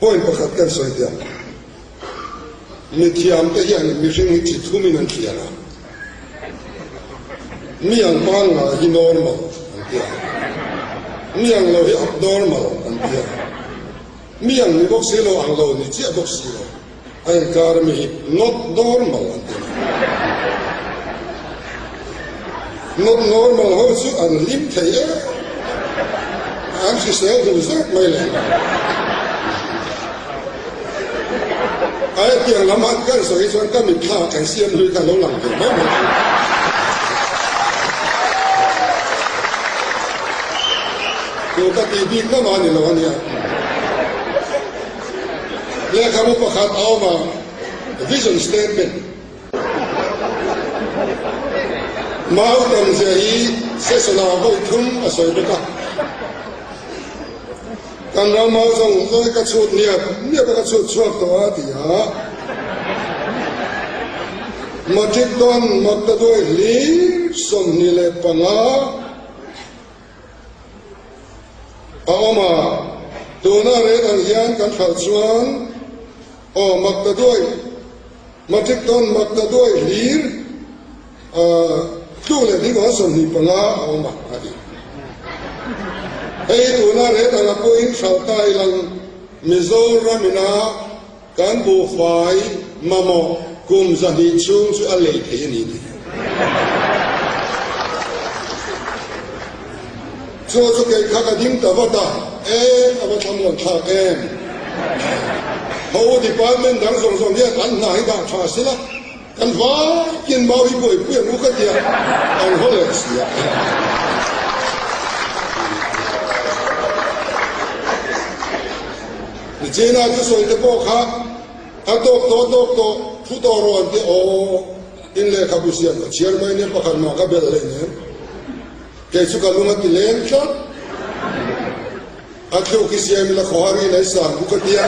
Point pakhat kan sawi teh ang. Mithiamte hian mihring hi chi thumin an thliar a. Mi ang pangngai hi normal an ti a. Mi ang lo hi abnormal an ti a. Mi ang ni bawk si lo, ang lo ni chiah bawk si lo. A inkar ami hi not normal an ti a ni. Not normal ho chu an hlim thei em an hrisel duh zawk mai leh lo. A hetiang lam han kan sawi chuan ka mitthla kan siam hlui kha lo lang ve mai mai thin. Tu ka tih bik na mah ni lo ania. Lehkhabu pakhat a awm a, Vision Statement. Mau tamzia hi session-ah vawi thum a sawi bawk a. Kan ram mau zawng zawng hi ka chhut niap niap a, ka chhut chhuak tawh a ti a. Matric tawn Maktaduai hlir 25 A awm a, tuna rel ang hian kan hralh chuan aw mak ta duai, matric tawn mak ta duai hlir tluk leh ding aw 25 a awm a, a ti. Hei tuna rel anga pawhin hralh ta ilang Mizoram ina kan buhfai mamawh kum 200 chhung chu a lei thei a ni tih. Chu chu kei kha ka ding ta vat a, e a va thlam rawn thlak em? Ho department dang zawng zawng hian an hna hi dah tha sila, kan vaiin mau hi buaipui ang u ka tia, an haw leh si a. Nichina thusawi te pawh kha a tawk tawh tawk tawh, thu tawh rawh an ti aw. In lehkhabu siam ka chhiar mai nia pakhat mah ka belh hlei nen. Kei chu ka lung a ti leng tlat. A thluk hi siam ila khawhar in ei sang buk a tia.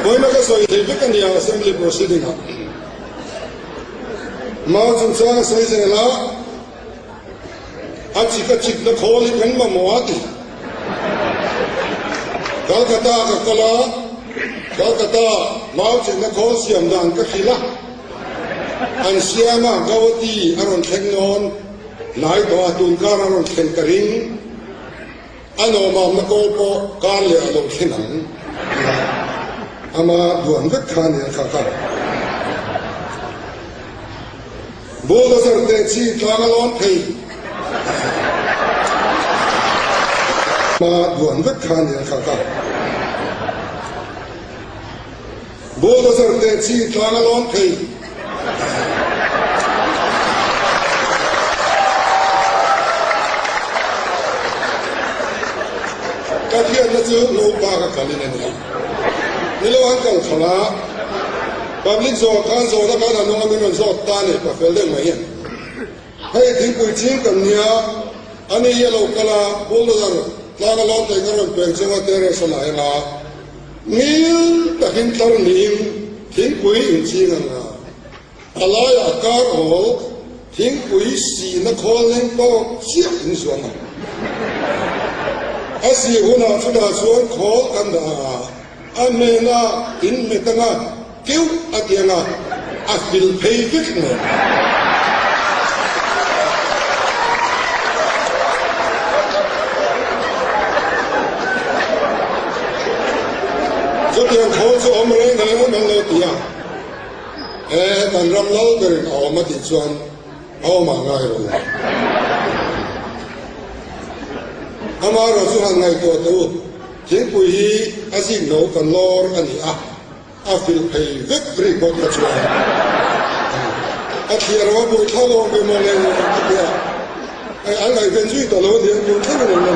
Vawiina ka sawi thei vek a nia assembly proceeding ah. Mau chungchang a sawi zel a, a chik a chik na khawl hi kan mamawh a ti. Calcutta ka kal a, Calcutta mau chikna khawl siam dan ka hrilh a, an siam a, Gauhati a rawn thleng nawn hnai tawh a, tun kar a rawn thlen ka ring, a nawmamna kawl pawh kar leh a lo thlen ang tia ama duan vek kha a ni a kha kha. Bulldozer te chi tlang a lawn thei. Hma duan vek kha nia kha kha. Bulldozer te chi tlang a lawn thei. Ka thianna chu Ngopa ka kalin a nia. Nilo an kal khalh a. Public zawh khan zawhna khan a nung a min rawn zawt ta a ni, ka fel deuh mai hian. Hei thingpui ching kan nia, ani hi a lo kal a, bulldozer tlang a lawn thei ka rawn peng chunga terrace a la eng a, ngil takin tlar niin thingpui inching ang a, a laiah kar awl thingpui sihna khawl leng tawk chiah in zuang ang. A sih hunah chutah chuan khawl kan dah ang a. A hnena in hmet anga keuh a ti anga a fil phei vek nen. Chutiang khawl chu awm reng reng an lo ti a, e kan ram lal berin a awm a tih chuan a awm ah ngai lo. Amaherawhchu han ngaihtuah teh u. Thingpui hi a zik no kan lawr a ni a, a fil phei vek ri bawk kha chuan a thliar a buai thlak awm ve maw le a ti a, hei an ngaihven zui ta lo a ni a, tun thleng in an la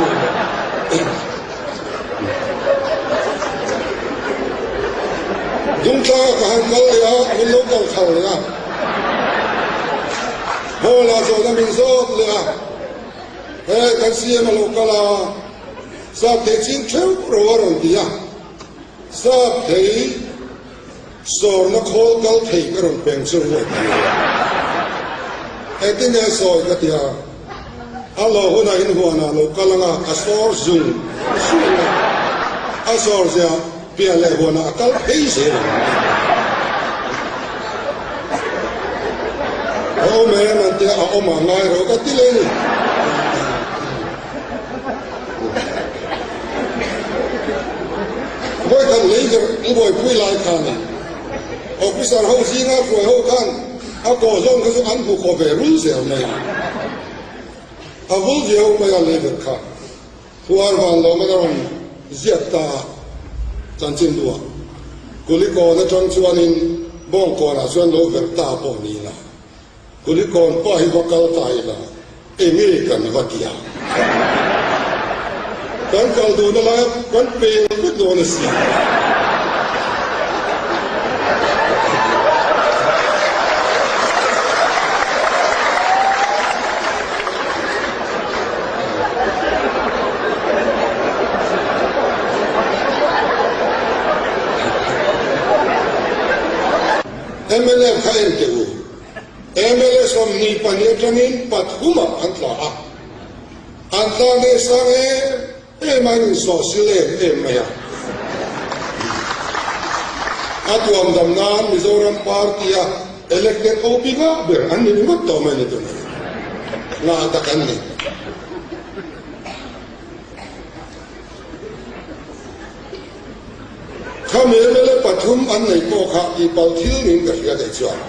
nei lo. Dungtlang ah ka han kal leh a, min lo kal thar leh a, hall ah zawhna min zawt leh a, hei kan CM a lo kal a, Sap thei ching theuh ro a rawn ti a, sap thei sawrna khawl kal thei ka rawn peng chu a ti a. Engtin nge sawi ka ti a? A lo hunah in huanah lo kal anga a sawr zung zung a, a sawr zia piah leh huanah a kal phei zel ang. A awm em an tia a awm ah ngai rawh ka ti leh ni. Vawikhat leiver an buaipui lai khan officer ho zinga hruai ho khan a kaw zawng kha chu an hmu khaw ve rul zel mai a. A vul viau mai a leiver kha Phuar van lawm a rawn ziak ta a, chanchin duah Kulikawn atang chuanin Bawngkawnah chuan lo verh ta pawh ni ila. Kulikawn pa hi va kal ta ila, enge kan va ti a? Kan kal duhna laia kan pel vek dawn a si. Mnf kha en teh u. Mla 22 atangin pathumah an tla a, an tla nge sang em em a, an insawhsil em em mai a. A tuam dam nan Mizoram party-a elected OP ngah ber an ni ringawt tawh mai ni tunah. Ngah tak an ni. Khami mla pathum an nei pawh kha tihpalh thil niin ka hria theih chuan.